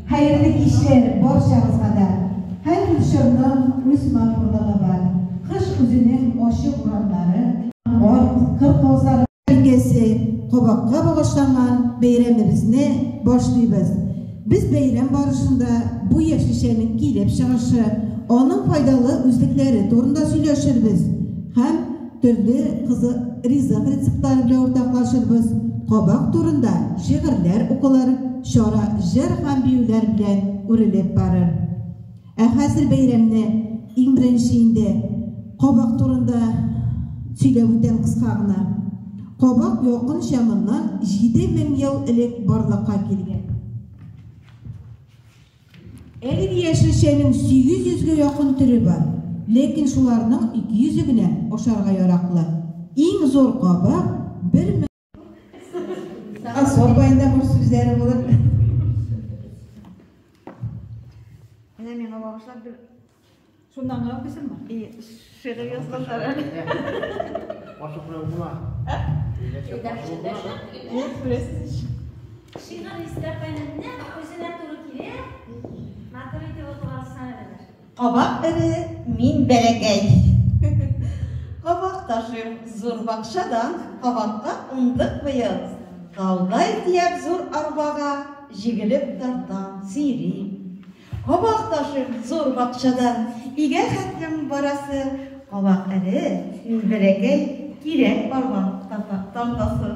Хәерле кичләр барчагызга да! Һәрбер чорның үз матурлыгы бар. Кыш үзенең ачык урамнары, кар, кыр казлары. Бикәсе, кабакка багышланган бәйрәмебезне башлыйбыз. Без бәйрәм барышында бу яшелчәнең килеп чыгышы, аның файдалы үзлекләре турында сөйләшербез һәм төрле кызык ризык рецептлары белән уртаклашырбыз, кабак турында шигырьләр укылыр, чара җыр һәм биюләр белән үрелеп барыр. Ә хәзер бәйрәмне иң беренче инде кабак турында сөйләп үтәм кыска гына. Кабак якынча моннан 7000 ел элек барлыкка килгән. Әлеге яшелчәнең 800 гә якын төре бар, ләкин шуларның 200 е генә ашарга яраклы. Иң зур кабак бер Асыл апайның да хуш сүзләре булыр. Менә миңа багышлап бер Шуннан гына укыйсыңмы? И, шигырь язганнар әле. Ашык белән укыма. Шигырь истә апайның нәкъ үзенә туры килә. Матур итеп укып алсаң әле. Кабак эре, мин бәләкәй. Кабак ташыйм зур бакчадан, Кабакка уңдык быел. Таудай төяп зур арбага, Җигелеп тартам, сөйрим. Кабак ташыйм зур бакчадан, Өйгә хәтлем барасы. Кабак эре, мин бәләкәй, Кирәк арба тартасы.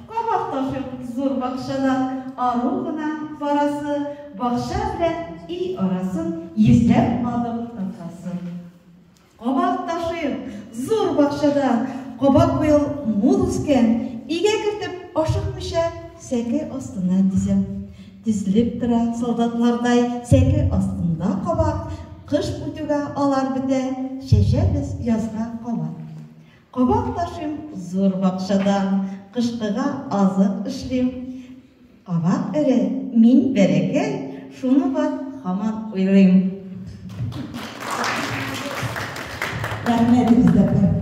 Кабак ташыйм зур бакчадан, Ару гына барасы. Бакча белән өй арасын Йөзләп адым тартасы. Кабак ташыйм зур бакчадан, Кабак быел мул үскән. Өйгә кертеп, ашыкмыйча, Сәке астына тезәм. Тезелеп тора солдатлардай Сәке астында кабак. Кыш үтүгә алар бетә, Чәчәбез язга кабат. Кабак ташыйм зур бакчадан, Кышкыга азык эшлим. Кабак эре, мин бәләкәй, Шуны бар һаман уйлыйм. Рәхмәт, Резидә апай.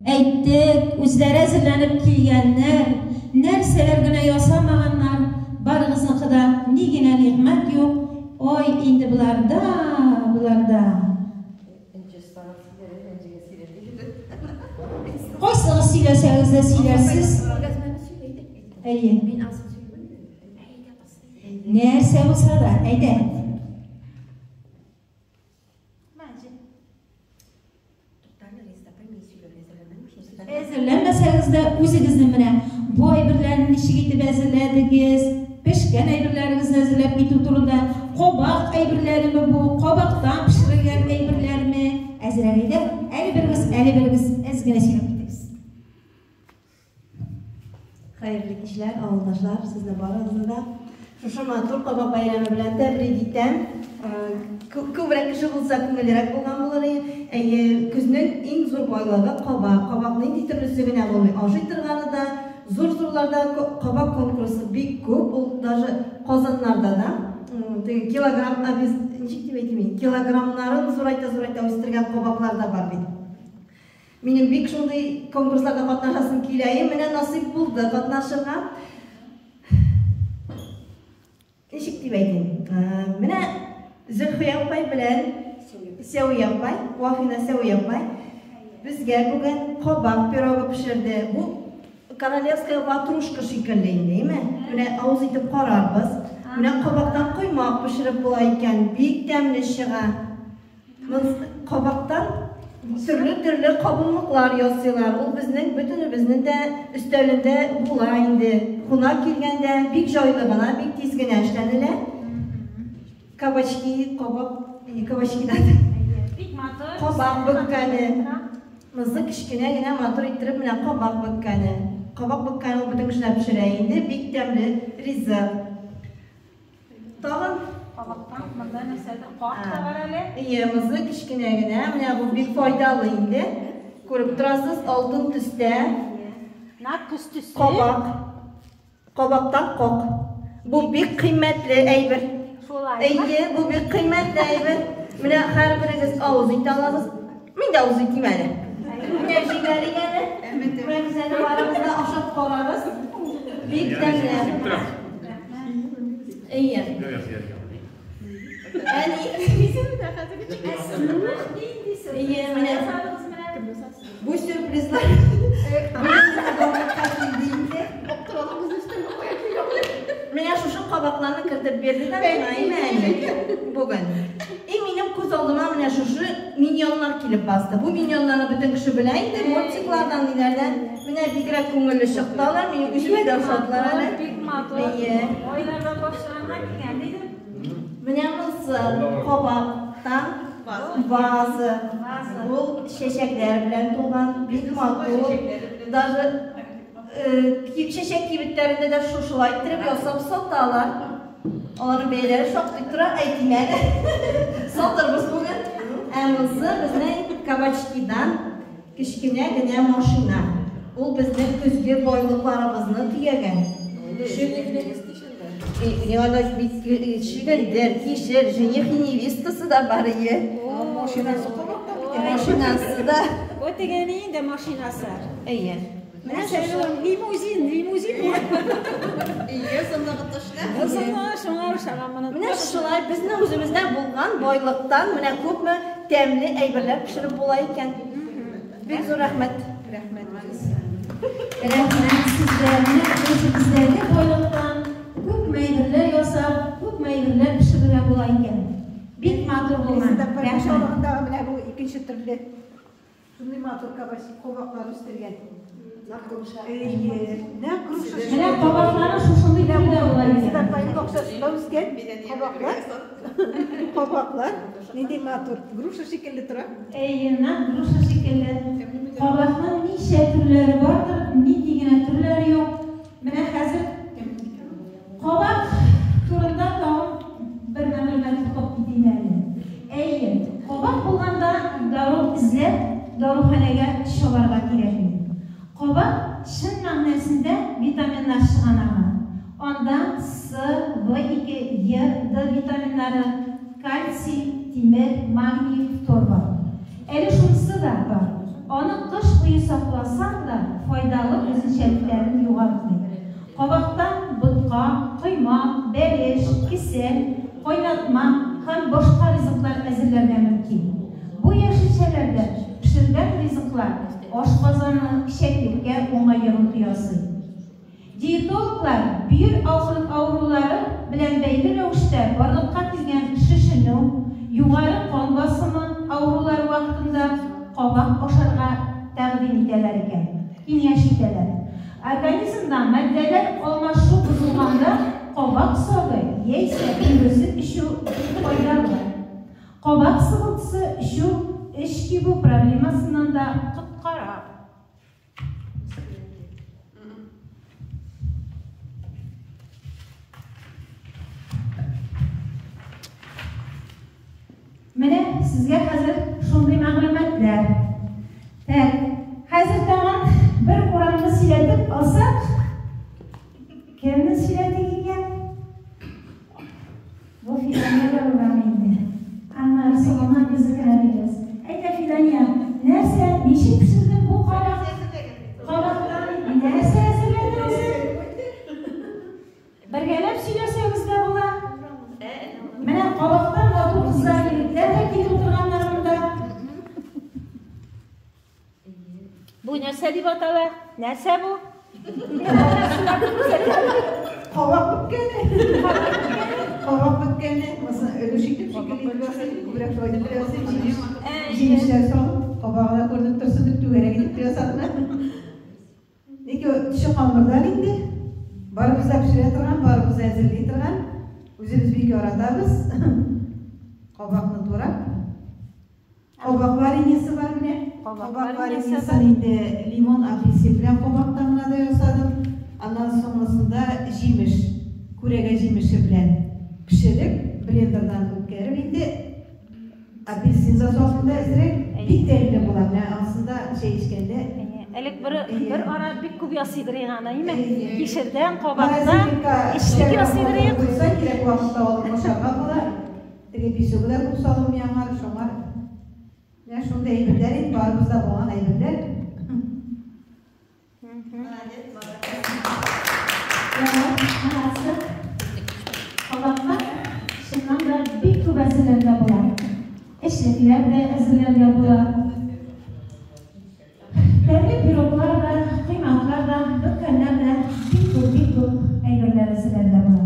Әйттек, үзләре әзерләнеп килгәннәр, нәрсәләр генә ясамаганнар, барыгызныкы да ни генә нигъмәт юк, ой, инде боларда, боларда. Кайсыгыз сөйләсәгез дә сөйләрсез. Әйе. Нәрсә булса да, әйдә. Әзерләнмәсәгез дә, үзегезнең менә бу әйберләрне ничек итеп әзерләдегез, пешкән әйберләрегезне әзерләп китү турында, кабак әйберләреме бу, кабактан пешерелгән әйберләрме? Әзрәк әйдә, әле берегез, әле берегез әз генә сөйләп китегез. Хәерле кичләр, авылдашлар, сезне барыгызны да шушы матур кабак бәйрәме белән тәбрик итәм. Күбрәк кеше булса, күңеллерәк булган булыр иде. Әйе, көзнең иң зур байлыгы кабак. Кабак нинди төрлесе генә булмый. Ашый торганы да, зур-зурларда кабак конкурсы бик күп. Ул даже Казаннарда да теге килограмм, ничек дип әйтим инде, килограммнарын зурайта-зурайта үстергән кабаклар да бар бит. Минем бик шундый конкурсларда катнашасым килә. И менә насыйп булды катнашырга. Ничек дип әйтим? Менә Зөлфия апай белән Сәвия апай, Вафина Сәвия апай безгә бүген кабак пирогы пешерде. Бу королевская ватрушка шикелле инде, әйме? Менә авыз итеп карарбыз. Менә кабактан коймак пешереп була икән, бик тәмле чыга. Кабактан төрле-төрле кабымлыклар ясыйлар. Ул безнең бөтенебезнең дә өстәлендә була инде. Кунак килгәндә бик җайлы гына, бик тиз генә эшләнелә. Кабачки, кабак, кабачкидан. Бик матур. Кабак бөккәне. Монысы кечкенә генә матур иттереп менә кабак бөккәне. Кабак бөккәне ул бөтен кеше дә пешерә инде, бик тәмле ризык. Тагын Кабактан монда нәрсәдер как та бар әле. Ие, монысы кечкенә генә. Менә бу бик файдалы инде. Күреп торасыз, алтын төстә. Нәкъ көз төсе. Кабак. Кабактан кок. Бу бик кыйммәтле әйбер. Шулай. Әйе, бу бик кыйммәтле әйбер. Менә һәрберегез авыз итә аласыз. Мин дә авыз итим әле. Менә җибәрик әле. Менә без әле барыбыз да ашап карарбыз. Бик тәмле. Әйе. Әни. Әйе, менә бу сюрпризлар. Менә шушы кабакларны кертеп бирде дә миңа, әйме, әни? Бүген. И минем күз алдыма менә шушы миньоннар килеп басты. Бу миньоннарны бөтен кеше белә инде, мультиклардан, ниләрдән. Менә бигрәк күңелле чыкты алар, минем үземә дә ошадылар әле. Бик матур. Әйе. Айлардан башланган икән, дидем. Менә монысы кабактан ваза. Ул чәчәкләр белән тулган, бик матур. Даже чәчәк кибетләрендә дә шушылай иттереп ясап саталар. Аларның бәяләре шактый тора, әйтим әле. Сатырбыз бүген. Ә монысы безнең кабачкидан кечкенә генә машина. Ул безнең көзге байлыкларыбызны төягән. Чөгендер, кишер, жених и невестасы да бар ие. Машинасы кабактан бит. Машинасы да. Бу дигәне инде машинасы. Әйе. Менә Менә лимузин, лимузин. Әйе, озынлыгы төшле. Озынлыгы шуңа ошаган моны. Менә шулай безнең үзебездә булган байлыктан менә күпме тәмле әйберләр пешереп була икән. Бик зур рәхмәт. Рәхмәт. Рәхмәт сезгә. Менә үзебездәге байлыктан күпме әйберләр ясап, күпме әйберләр пешерергә була икән. Бик матур булган. Рәхмәт. Менә бу икенче төрле. Шундый матур кабаклар үстергән. Әйе, нәкъ груша. Менә кабаклары шушындый төрле була икән. Бакчасында үскән кабаклар. Кабаклар нинди матур, груша шикелле тора. Әйе, нәкъ груша шикелле. Кабакның ничә төрләре бардыр, нинди генә төрләре юк. Менә хәзер кабак турында тагын бер мәгълүмат укып китим әле. Әйе, кабак булганда дару эзләп, даруханәгә чабарга кирәкми. Кабак чын мәгънәсендә витаминнар чыганагы. Анда С, В2, Е, Д витаминнары, кальций, тимер, магний, фтор бар. Әле шунысы да бар. Аны кыш буе сакласаң да файдалы үзенчәлекләрен югалтмый. Кабактан ботка, коймак, бәлеш, кисел, кайнатма һәм башка ризыклар әзерләргә мөмкин. Бу яшелчәләрдә пешергән ризыклар ашказаны, эчәклеккә уңай йогынты ясый. Диетологлар бөер авырулары белән бәйле рәвештә барлыкка килгән шешенү, югары кан басымы авырулары вакытында кабак ашарга тәкъдим итәләр икән, киңәш итәләр. Организмда матдәләр алмашу бозылганда кабак согы яисә пюресын эчү бик файдалы. Кабак сыгынтысы эчү эч кибү проблемасыннан да коткара. Менә сезгә хәзер шундый мәгълүматлар. Так, хәзер тагын бер урамны сөйләтеп алсак, кемне сөйләтик икән? Бу Фидания урамы инде. Аннары соңыннан без генә беләбез. Әйдә, Фидания, нәрсә, ничек пешердең бу кабак? Кабактан нәрсә әзерләдең үзең? Бергәләп сөйләсәгез дә була. Менә кабактан матур кызлар, егетләр дә килеп утырганнар монда. Бу нәрсә дип атала? Нәрсә бу? Кабак бөккәне. Кабак бөккәне. Мәсәлән, өлеш итеп шикелле итеп ясыйм, күбрәк шулай итеп ясыйм. Җимешләр салып, кабагы да күренеп торсын дип түгәрәк итеп ясадым. Нигә төше камырдан инде? Барыбыз да пешерә торган, барыбыз да әзерли торган. Үзебез бик яратабыз. Кабакны турап. Кабак вареньесы бар менә. Кабак Кабак вареньесы вареньесын инде лимон, апельсин белән кабактан гына да ясадым. Аннан соңгысында җимеш, күрәгә җимеше белән пешереп, блендердан үткәреп инде апельсин засосында әзрәк бик тәмле була. Менә ансында чәй эчкәндә. Элек бер ара бик күп ясыйдыр аны, әйме? Әйе. Кишердән, кабактан Морозильникка эчлек ясыйдыр. Куйса, кирәк вакытта алып ашарга була. Теге песогы да күп салынмый аңар, шуңар. Менә шундый әйберләр инде, барыбызда булган әйберләр. Молодец. бик күп әзерләргә була. Эчлекләр дә әзерләргә була. Тәмле пироглар да, коймаклар да, бөккәннәр дә бик күп, бик күп әйберләр әзерләргә була.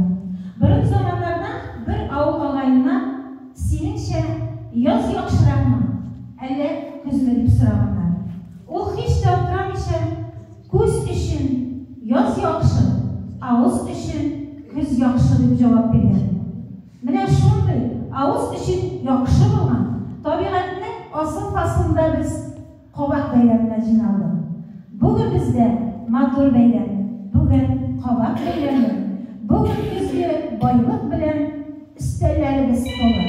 Борын заманнарда бер авыл агаеннан синеңчә яз яхшыракмы, әллә көзме дип сораганнар. Ул һич тә аптырамыйча, күз өчен яз яхшы, авыз өчен көз яхшы дип җавап биргән. Менә шундый авыз өчен яхшы булган табигатьнең асыл фасылында без Кабак бәйрәменә җыйналдык. Бүген бездә матур бәйрәм, бүген кабак бәйрәме, бүген көзге байлык белән өстәлләребез тулы.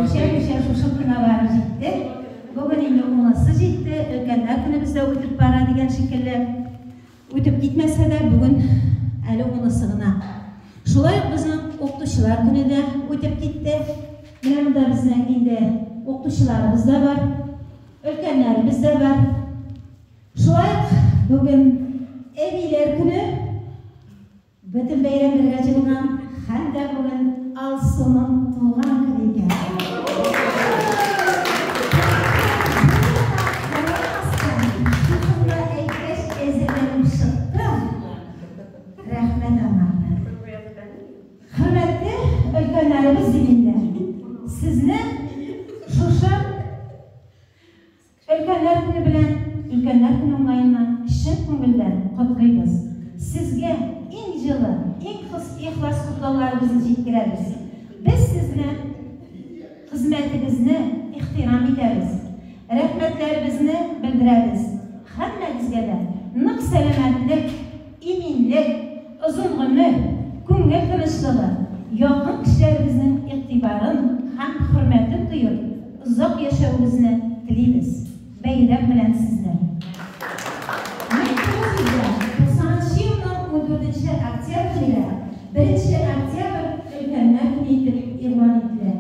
Ничә-ничә шушы көнгә барып җитте. Бүген инде унысы җитте, өлкәннәр көнебез дә үтеп бара дигән шикелле. Үтеп китмәсә дә, бүген әле унысы гына. Шулай ук безнең укытучылар көне дә үтеп китте. Менә монда безнең инде укытучыларыбыз да бар, өлкәннәребез дә бар. Шулай ук бүген әбиләр көне. Бөтен бәйрәм бергә җыелган һәм дә бүген Алсуның туган көне икән. Шушында әйткәч, әзерләнеп чыктым. Рәхмәт аңа. Хөрмәтле өлкәннәребез дим инде. Сезне шушы Өлкәннәр көне белән, Өлкәннәр көне уңаеннан чын күңелдән котлыйбыз! Сезгә иң җылы, иң ихлас котлауларыбызны җиткерәбез. Без сезне, хезмәтегезне ихтирам итәбез, рәхмәтләребезне белдерәбез. Һәммәгезгә дә нык сәламәтлек, иминлек, озын гомер, күңел тынычлыгы, якын кешеләрегезнең игътибарын һәм хөрмәтен тоеп, озак яшәвегезне телибез. Бәйрәм белән сезне! 1990 елның ундүртенче октябрендә беренче октябрь Өлкәннәр көне итеп игълан ителә.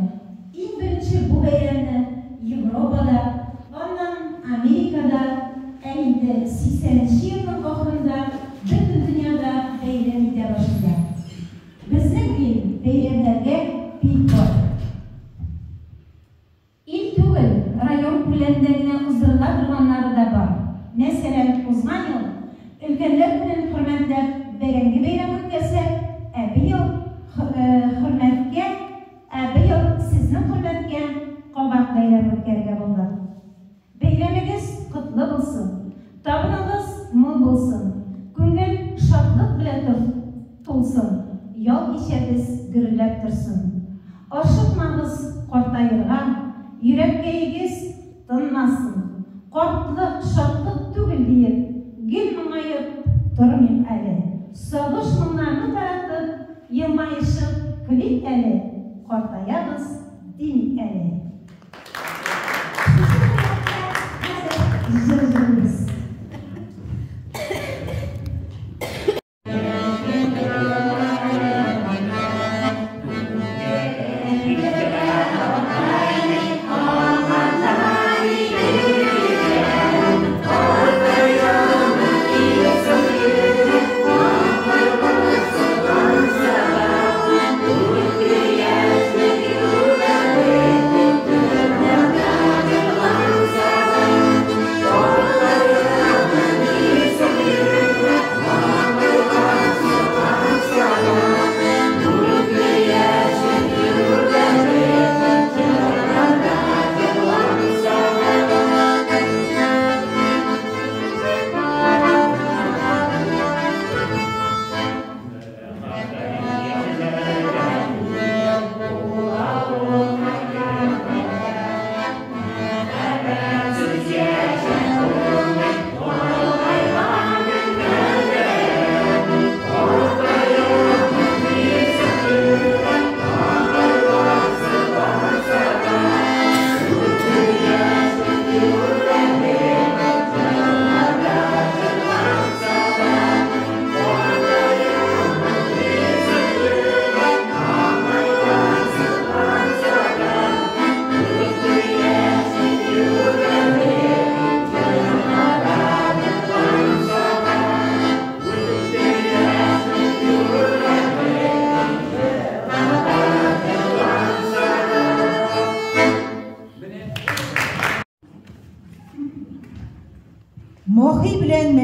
Иң беренче бу бәйрәмне Европада, аннан Америкада, ә инде сиксәненче елның ахырында бөтен дөньяда бәйрәм итә башлыйлар. Безнең ил бәйрәмнәргә бик бай. Ил түгел, район күләмендә генә уздырыла торганнары да бар. Мәсәлән, узган ел Өлкәннәр көнен хөрмәтләп бәрәңге бәйрәме үткәрсәк, ә быел хөрмәткә, ә быел сезнең хөрмәткә кабак бәйрәме үткәрергә булдык. Бәйрәмегез котлы булсын, табыныгыз мул булсын, күңел шатлык белән тулсын, ял кичәгез гөрләп торсын. Ашыкмагыз картаерга, йөрәккәегез тынмасын. Картлык, шатлык түгел диеп, гел моңаеп тормыйк әле. Сагыш-моңнарны таратып, елмаешып көлик әле, картаябыз димик әле. Шушы хөрмәткә хәзер җыр җырлыйбыз.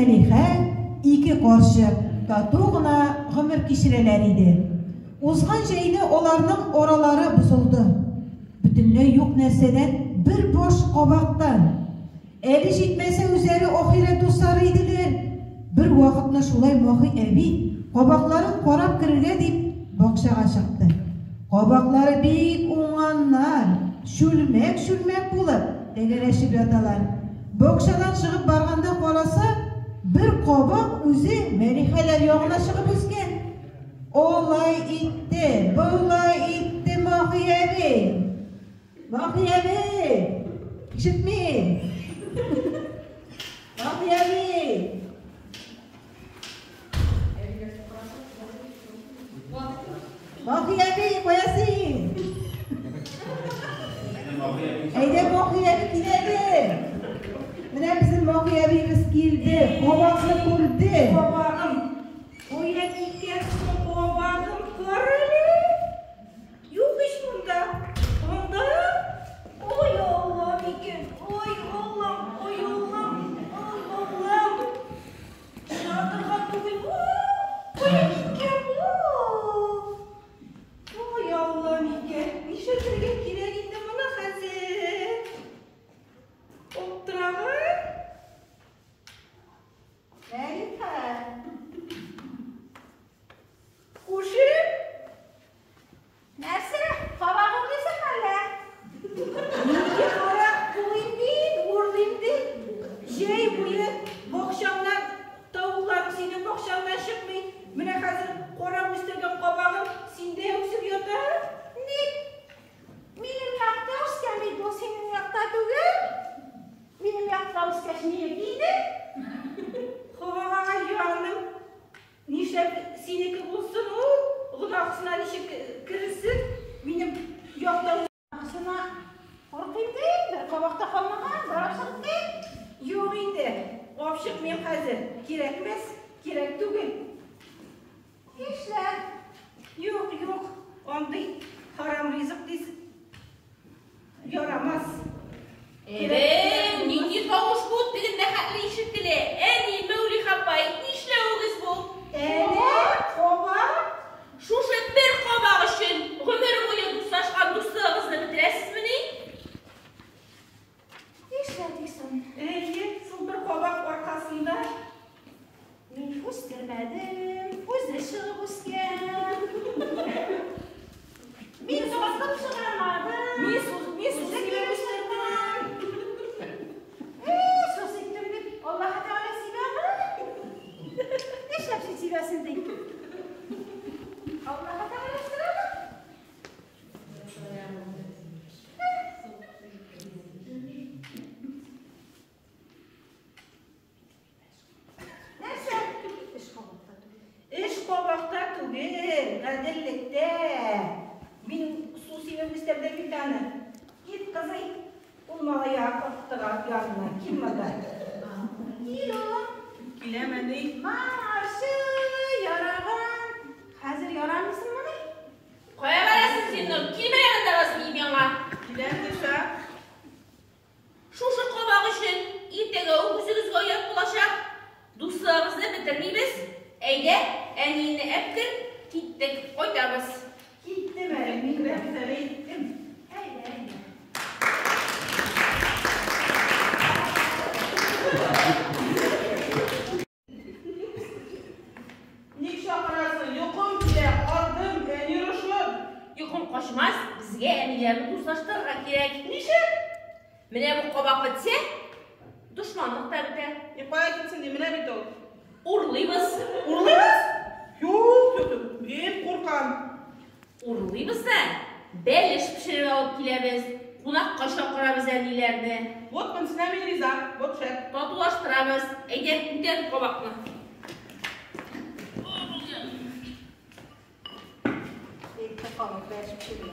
Мәлихә, ике карчык, тату гына гомер кичерәләр иде. Узган җәйне аларның аралары бозылды. Бөтенләй юк нәрсәдән, бер баш кабактан. Әле җитмәсә үзләре ахирәт дуслары иделәр. Бер вакытны шулай Махи әби кабакларын карап керергә дип бакчага чыкты. Кабаклары бик уңганнар, чүлмәк-чүлмәк булып тәгәрәшеп яталар. Бакчадан чыгып барганда караса, бер кабак үзе Мәлихәләр ягына чыгып үскән. Алай итте, болай итте Махи әби. Махи әби! Ишетми! Махи әби! Махи әби, кая син? Әйдә, Махи әби килә әле. Менә безнең Махи әбиебез килде, кабакны күрде. Кабагым, кая киткән соң кабагым, карале. Юк ич монда. Анда? Ой, Аллам икән, ой, Аллам, ой, Аллам, ой, Аллам. Чыга торган түгел бу. Кая киткән бу? Ой, Аллам икән, нишләтергә кирәк инде моны хәзер? Аптыраган. Мәлихә. Күршем? Нәрсә? Кабак урлыйсың әллә? Нинди карак булыйм мин, урлыйм дип. Җәй буе бакчаңнан тавыкларым синең бакчаңнан чыкмый. Менә хәзер карап үстергән кабагым синдә үсеп ята. Ник? Минем якта үскән бит бу, синең якта түгел. Минем якта үскәч минеке иде. Һай, җаным. Нишләп синеке булсын ул? Гөнаһсына ничек керсен? Минем якта Гөнаһсына куркыйм ди, бер кабак та калмаган, барып чыгып кит. Юк инде, алып чыкмыйм хәзер. Кирәкмәс, кирәк түгел. Нишләп? Юк, юк, андый харам ризык диз ярамас. Әбәү, нинди тавыш бу? Тегендә хәтле ишетелә. Әни, Мәүлиха апай, нишләвегез бу? Әнә, кабак. Шушы бер кабак өчен гомер буе дуслашкан дуслыгыгызны бетерәсезмени? Нишләдек соң? Әйе, шул бер кабак аркасында. Мин үстермәдем, үзе чыгып үскән. Мин сатып чыгармадым. Мин су, мин су Үзе сибеп килеп үстердем. Су сиптем дип, Аллаһы Тәгалә сибәме? Нишләп син сибәсең ди? Аллаһы Тәгалә үстерәме? Нәрсә? Эш кабакта түгел. Эш кабакта түгел, гаделлектә. Мин су сибеп үстердем бит аны. Кит, кызый. Ул малай актыга янына, кил монда. Кил, улым. Киләм, әни. Моңарчы яраган. Хәзер ярамыйсыңмыни? Кая барасың син, Нур? Кил менә монда басмыйм яңа. Киләм, Ниса. Шушы кабак өчен иртәгә үк үзегезгә оят булачак. Дуслыгыбызны бетермибез. Әйдә, әниеңне әпкер, киттек, кайтабыз. Киттем әле, мин дә иттем. Әйдә, әйдә. Ник чакырасың? Йокым килә, ардым, әни орышыр. Йокың качмас, безгә әниләрне дуслаштырырга кирәк. Ничек? Менә бу кабак бетсә, дошманлык та бетә. И кая китсен ди, менә бит ул. Урлыйбыз. Урлыйбыз? Юк, юк, юк, бик куркам. Урлыйбыз да, бәлеш пешереп алып киләбез. Кунакка чакырабыз әниләрне. Вот монысына мин риза, вот шәп. Татулаштырабыз. Әйдә, күтәр кабакны. Әйтте кабак бәлеш пешерә.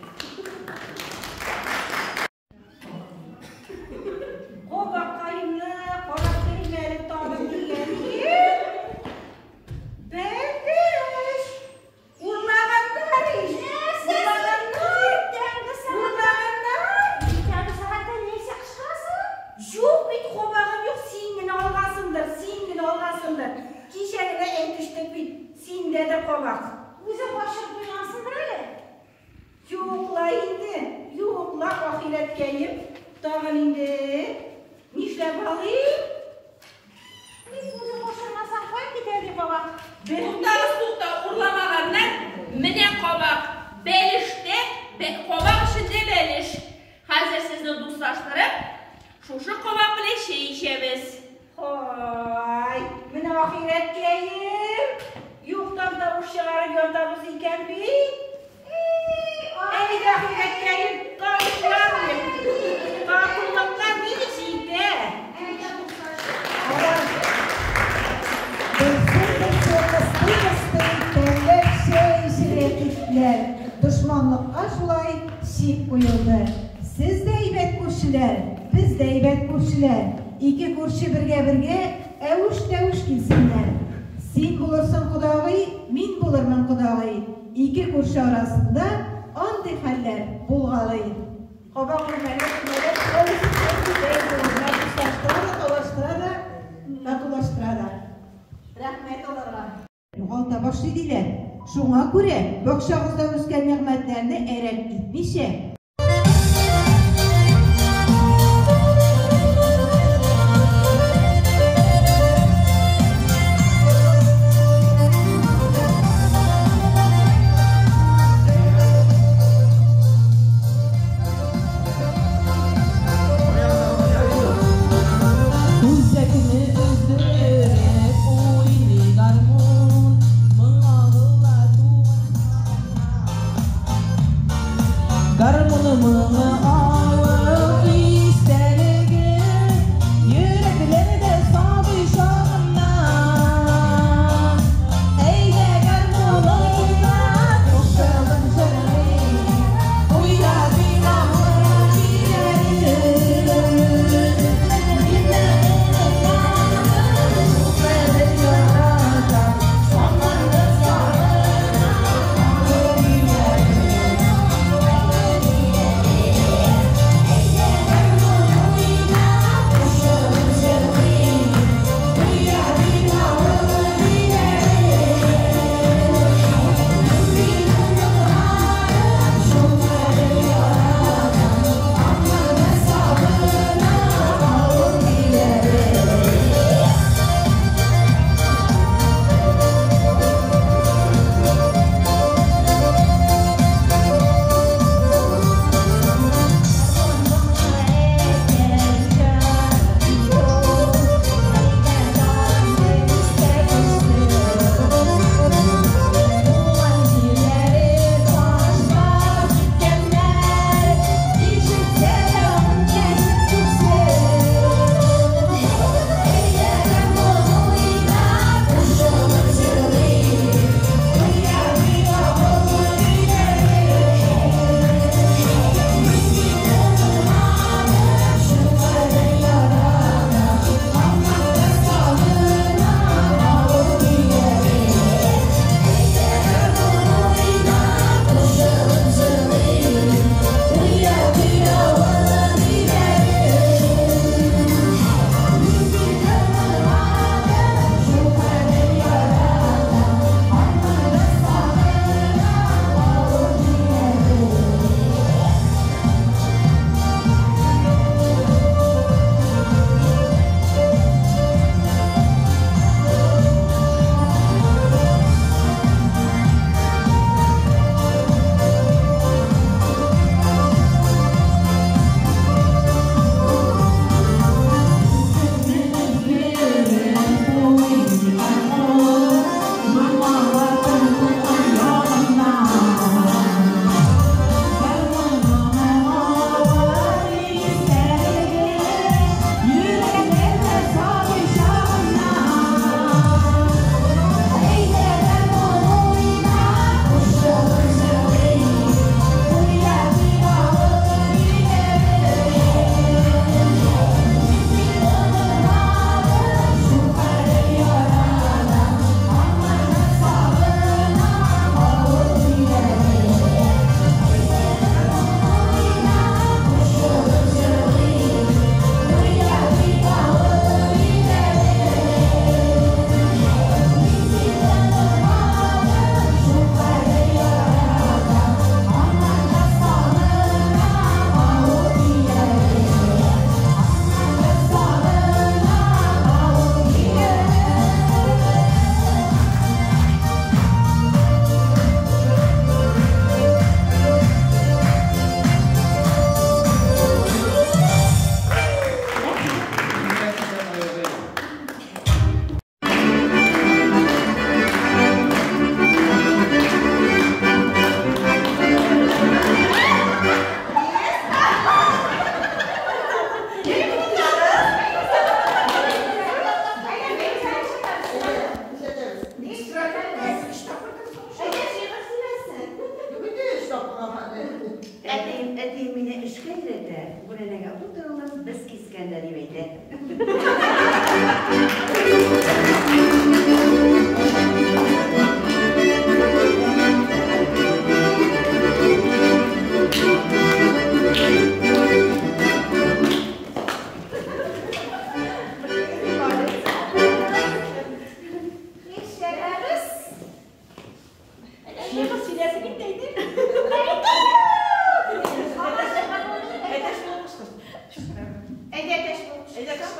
Кабаккаемны карап керим әле тагын дигән идем. Бәлеш! Урлаганнар ич! Урлаганнар! Иртәнге сәгать. Урлаганнар! Иртәнге сәгатьтә нәрсә кычкырасың? Юк бит, кабагым юк, син генә алгансыңдыр, син генә алгансың. булды. Кичә генә әйтештек бит, синдә дә кабак. Үзең качырып куйгансыңдыр әле. Юк ла инде, юк ла, ахирәткәем. Тагын инде нишләп алыйм? Ник үзең качырмасаң, кая китә ди кабак? Туктагыз, тукта, урламаганнар. Менә кабак. Бәлештә, кабак эчендә бәлеш. Хәзер сезне дуслаштырып, шушы кабак белән чәй эчәбез. Һай, менә ахирәткәем. Юктан тавыш чыгарып ятабыз икән бит. Әйдә, ахирәткәем, тавышланмыйк. Татулыкка ни җитә? Алар берсен-берсе кыстый-кыстый тәмләп чәй эчәргә киттеләр. Дошманлыкка шулай чик куелды. Сез дә әйбәт күршеләр, без дә әйбәт күршеләр. Ике күрше бергә-бергә әвеш-тәвеш килсеннәр. Син булырсың кодагый, мин булырмын кодагый. Ике күрше арасында андый хәлләр булгалый. Кабак үрмәләп, үрмәләп, дуслаштыра да, талаштыра да, татулаштыра да. Рәхмәт аларга. Югалта башлый диләр. Шуңа күрә бакчагызда үскән нигъмәтләрне әрәм итмичә, Үзәкне өздереп уйный гармун, моң агыла туган. Гармун. Нишләрбез? Әтәч сөйләсен инде, әйдә. Әтәч булып кычкыр. Әйдә, әтәч булып. Әйдә.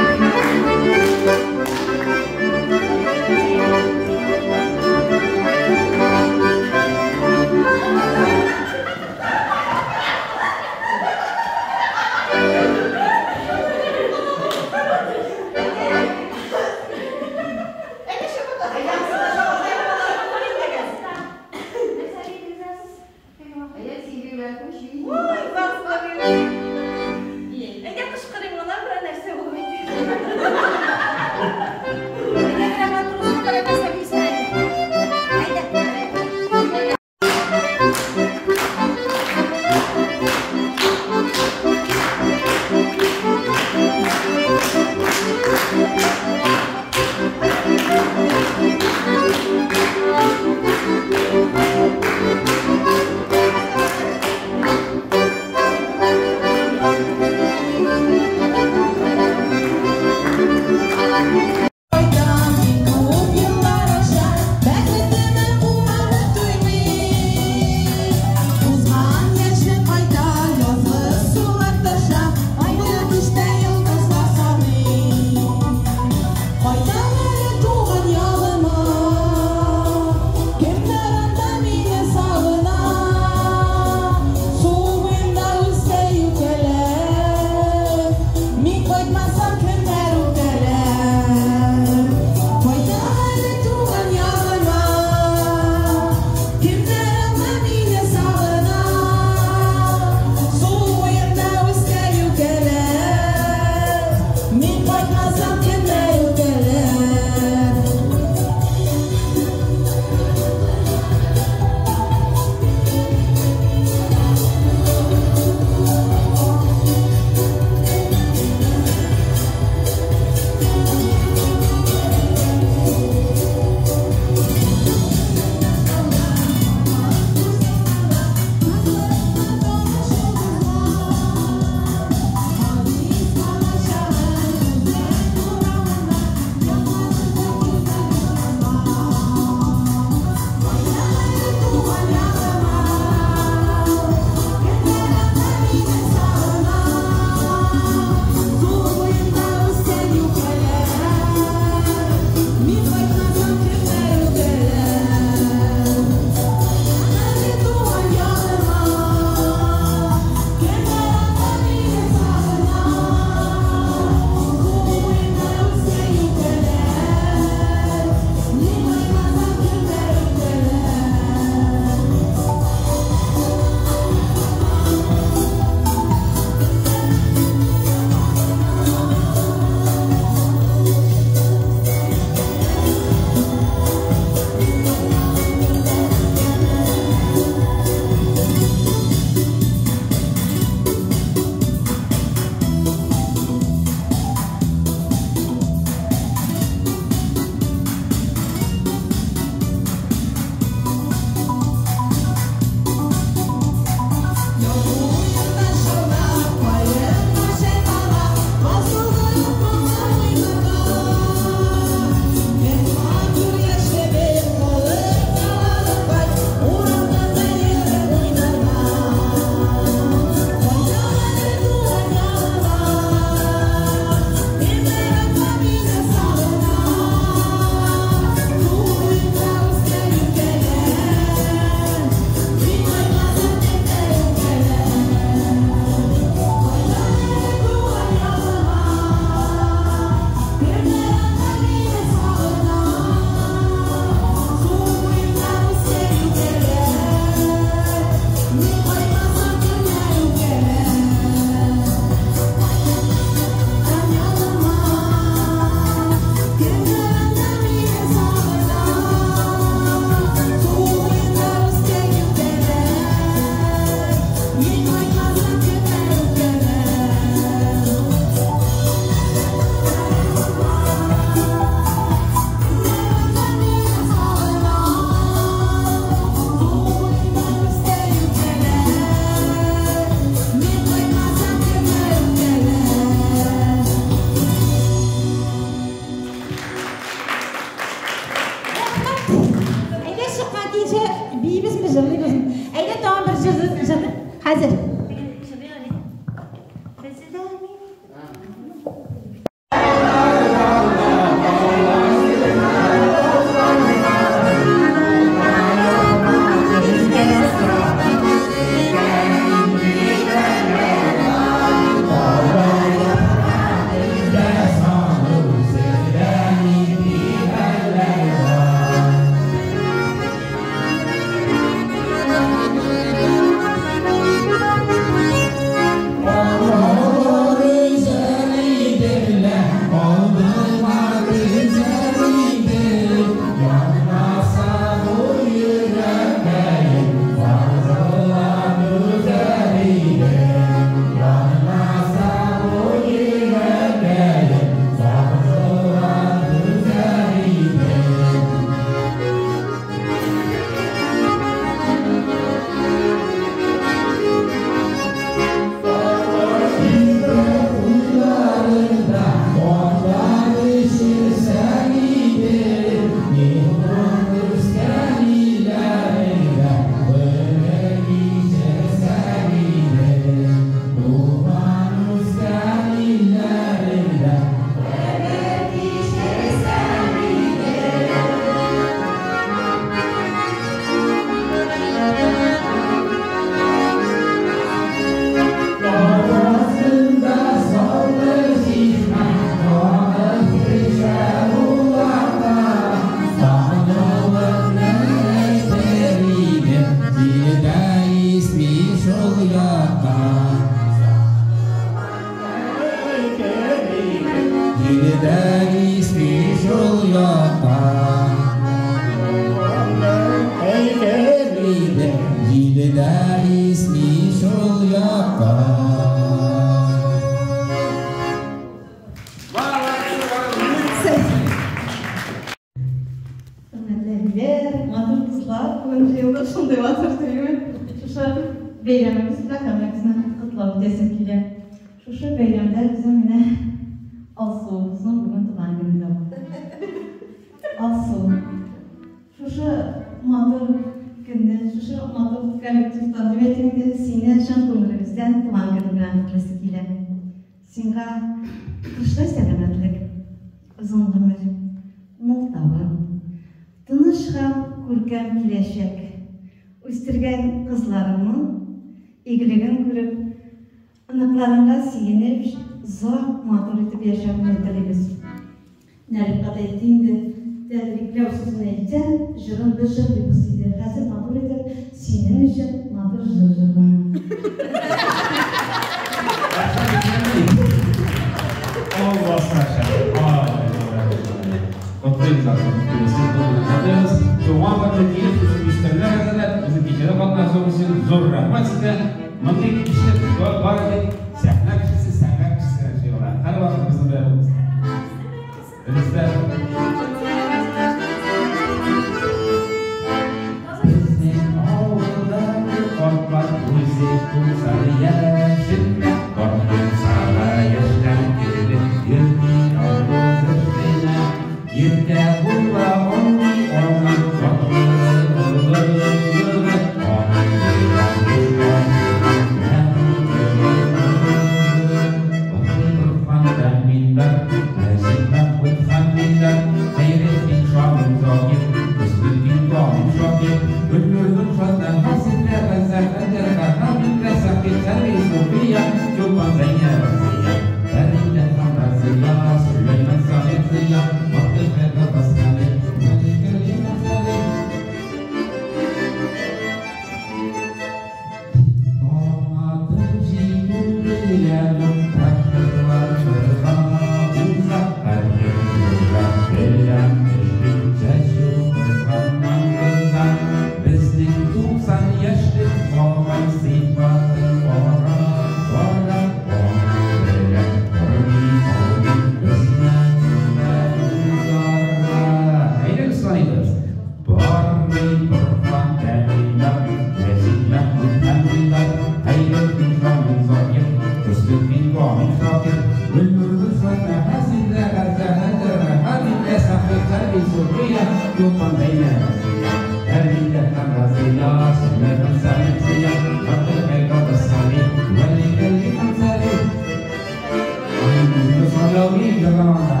Оялмыйм җырламаганда.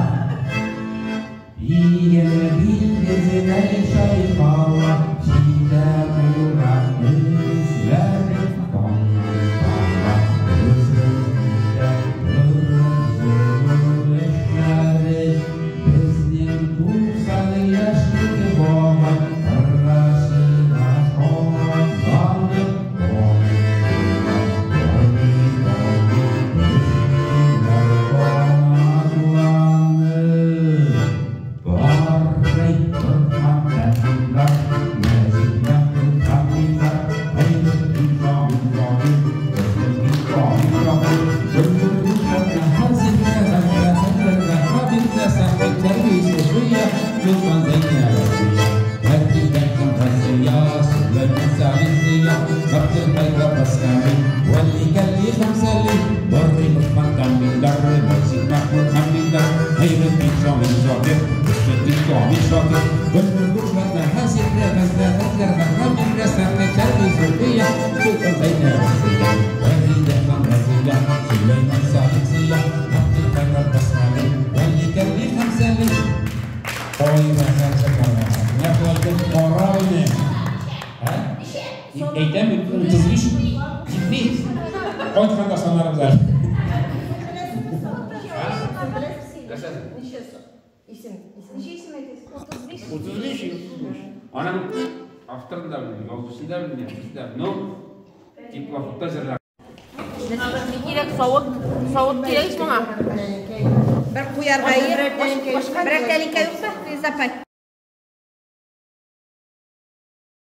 Иген чайкала, җилдә куйган эзләре, таңга үзендә эшләре. Безнең 90 яшьлек бабай кыргашына шатланып, Әйтәм, 35 җитми. Кайтканда санарбыз әле. Исем, ничә исем әйтәсез? 35. 35. Аның авторын да белмим, язучысын да белмим, да. Но теплоходта җырлар. Кирәк савыт, савыт кирәк моңа. Бер куярга, бер тәлинкә юкса, Фирүзә апай.